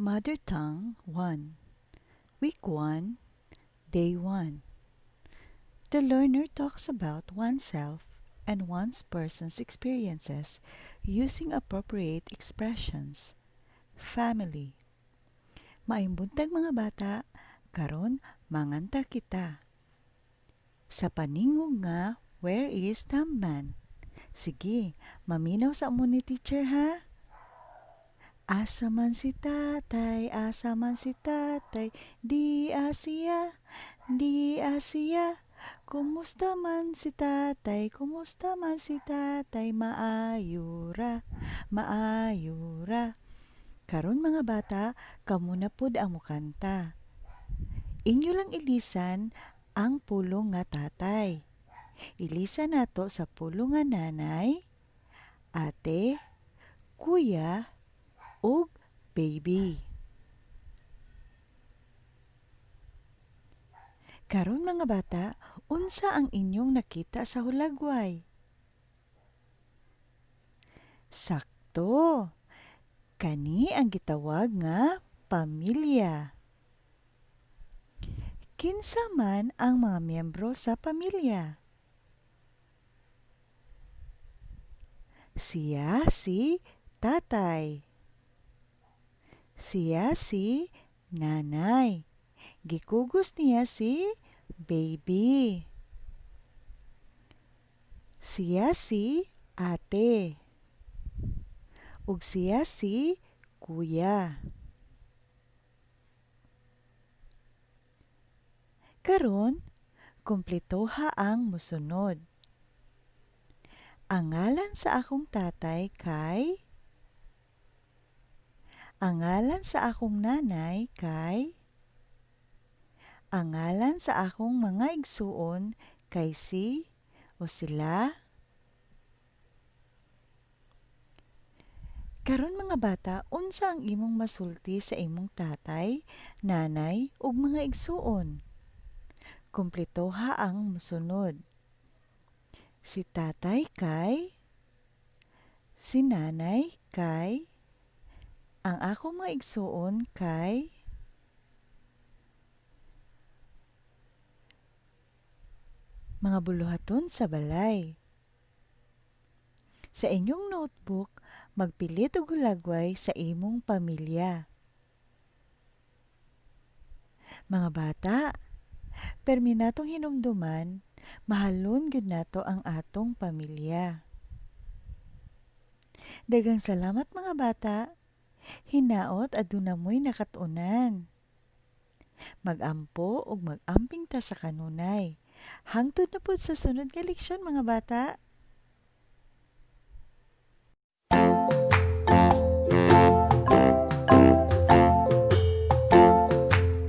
Mother Tongue 1, Week 1, Day 1. The learner talks about oneself and one's person's experiences using appropriate expressions. Family. Maayong buntag, mga bata, karon manganta kita sa paningog nga "Where is Tamban?" Sige, maminaw sa mo ni teacher, ha? Asa man si tatay, asa man si tatay, di siya, di siya. Kumusta man si tatay, kumusta man si tatay, maayo ra, maayo ra. Karon, mga bata, kamo na pud ang mukanta. Inyo lang ilisan ang pulong nga tatay. Ilisan nato sa pulong nga nanay, ate, kuya, ug baby. Karon, mga bata, unsa ang inyong nakita sa hulagway? Sakto. Kani ang gitawag nga pamilya. Kinsa man ang mga miyembro sa pamilya? Siya si tatay. Siya si nanay. Gikugos niya si baby. Siya si ate. Ug siya si kuya. Karon, kumpletoha ang mosunod. Ang ngalan sa akong tatay kay, ang ngalan sa akong nanay kay, ang ngalan sa akong mga igsuon kay si o sila. Karon, mga bata, unsa ang imong masulti sa imong tatay, nanay ug mga igsuon? Kumpletoha ang mosunod. Si tatay kay, si nanay kay, ang akong mga igsuon kay, mga buluhaton sa balay. Sa inyong notebook, magpilit og hulagway sa imong pamilya. Mga bata, permi natong hinumduman, mahalon gyud nato ang atong pamilya. Daghang salamat, mga bata. Hinaot aduna mo'y nakat-unan. Magampo ug mag-amping ta sa kanunay. Hangtod na pud sa sunod nga leksyon, mga bata.